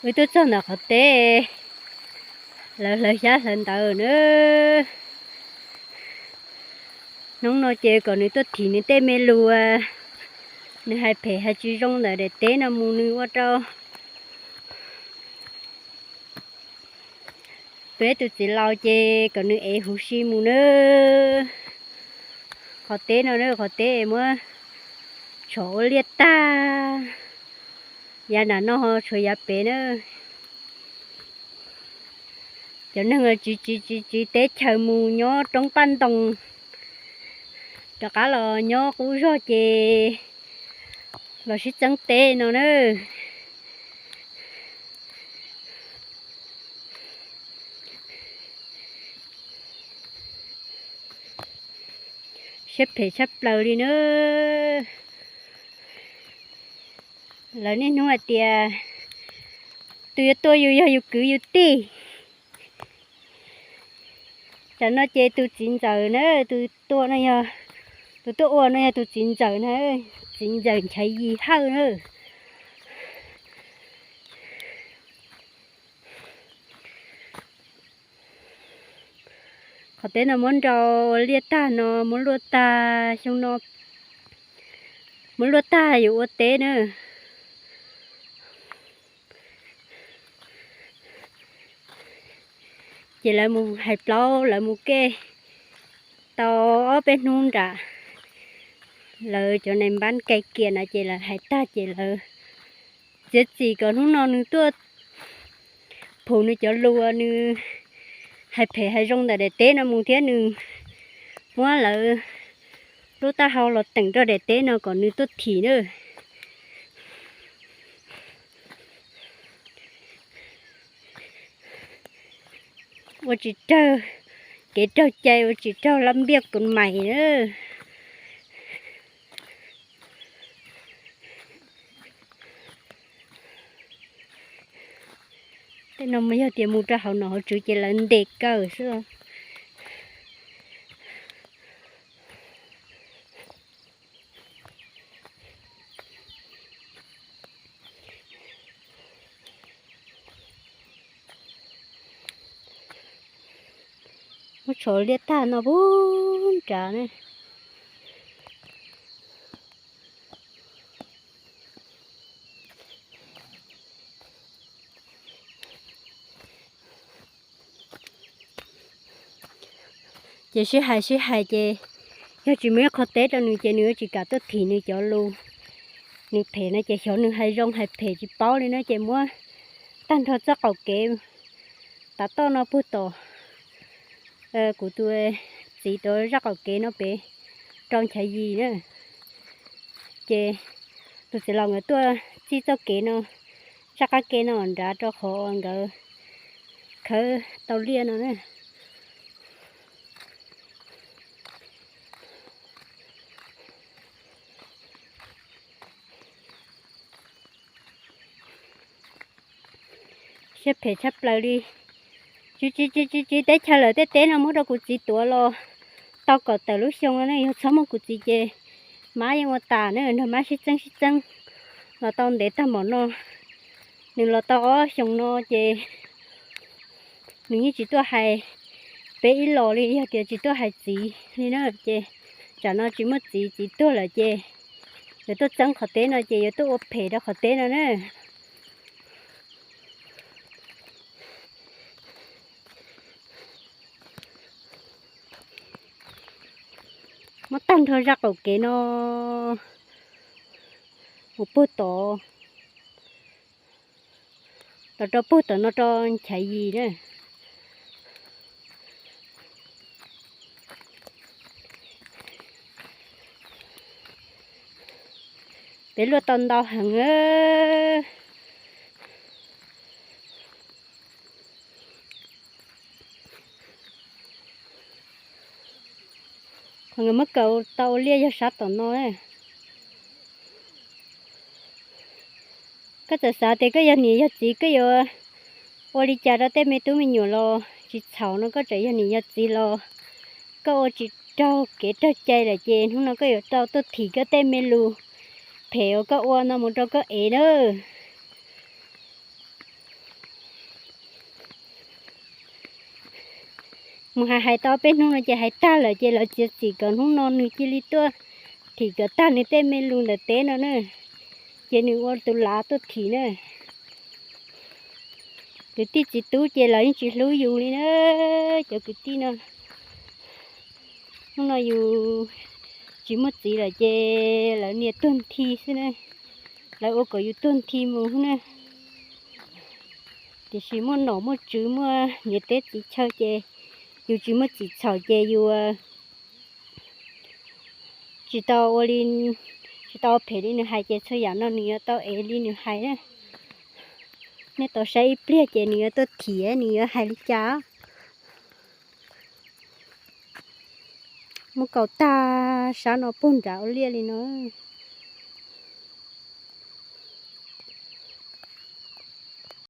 Wb tuaj txog ntawm qhov teb, lawv hlawv xyab hlawv ntawv na. Hnub no ces kom nws tuaj thim nws tej me lus, nws hais phem hais tsis zoo ntawm daim teb no mus nws ua rau peb tus txiv laus ces kom nws ev huv si mus na. Qhov teb no na, qhov teb muab tshov ua liaj tag, yav nram no ho tshuav yav pem na. Cov neeg tsiv tsiv tsiv tsiv teb chaws mus nyob roob paj ntoo, rov qab los nyob qub zog ces los sib txeeb teb no na. Siab phem tshaj plaws li na. Lawv niaj hnub hais tias tus yuav tua yus yog yus kwv yus tij. Tsam no ces tus txiv ntxawm na, tus tua no yog, tus tuaj ua no yog tus txiv ntxawm na, txiv ntxawm Nchaiv Yis Hawj na. Qhov teb no muab nrau liaj tag no, muab luaj tag xyoo no, muab luaj tag yuav ua teb na. Ces lawv mus hais plaub, lawv mus kej tau ob peb hnub nram, lawv cov nais npab kais kiam na, ces lawv hais tag ces lawv txiav txim kom hnub no nws tuaj phum nws cov lus uas nws hais phem hais zoo ntawm daim teb no mus thiab nws muab lawv lub taub hau los teem rau daim teb no kom nws tuaj thim na. Ua tsis raug kev raug cai, ua tsis raug lab npiaj kus mais na. Tej no mas yog tias mus rau hauv nom hauv tswv ces lawv ntes kawg xwb. Muab tshov liaj tag no pub nrad ne. Ces sib hais sib hais ces yog tsis muaj ib qho teb rau nws ces nws yuav tsis kam tuaj thim nws cov lus. Nws phem no ces xyov nws hais zoo hais phem tsis paub li na ces muab tag nrho txoj qaum kev tav toj no puag tom kuv tus txiv tuav zaj qaum kev no pem rau Nchaiv Yis na. Ces tus txiv laus nkawd tuaj txij txoj kev no, zaj qab kev no nrad rau qhov nkawd khawb tau liaj no na. Siab phem tshaj plaws li. Tsiv tsiv tsiv tsiv teb chaws lawm, tej teb no muab rau kuv txiv tuav los tau kaum tawm lub xyoo no ne, yog txhob muaj kuv txiv ces mab yeej ua tas ne, nrog mab sib txeeb sib txeeb los tau ntev tag npaum no. Nws los tau ob xyoos no ces nws yeej tsis tuaj hais peb ib los li, yog tias tsis tuaj hais txiv li na ces tsam no tsis muaj txiv, txiv tuag lawm ces yuav tuaj txeeb qhov teb no ces yuav tuaj ua phem rau qhov teb no na. Muab tag nrho zaj qaum kev no mus puag tod, los rau puag tom no rau Nchaiv Yis na. Peb luaj tau ntau heev. Qhov nkawd muab kaw tau ua liaj yog sab tom no. Koj txawm xav tias koj yog niam yog txiv koj yuav ua li cas rau tej me tub me nyuam los tsis txhaum no, koj tseem yog niam yog txiv los koj ua tsis raug kev raug cai lawm ces hnub no koj yuav tau tuaj thim koj tej me lus phem uas koj ua no mus rau koj ev na. Mus hais hais tau peb hnub no ces hais tag lawm ces lawv txiav txim kom hnub no nws cia li tuaj thim kom tag nws tej me lus ntawm teb no na. Ces nws ua tus lav tuaj thim na. Kwv tij txiv tub ces lawv yeej tsis hlub yus li na. Cov kwv tij no, hnub no yus tsis muaj txiv lawm ces lawv nias tuag nthi xwb na. Lawv ua kom yus tuag nthi mus na. Tiam sis muaj nom muaj tswv muaj niam teb txiv chaw ces yus tsis muaj txim txhaum ces yus tsis tau ua li, tsis tau ua phem li nws hais ces txhua yam no nws yuav tau ev li nws hais na. Nej tau saib ib pliag ces nws yuav tuaj thim nws yuav hais li cas. Muab kaus tag sab no puag nrad ua liaj li no.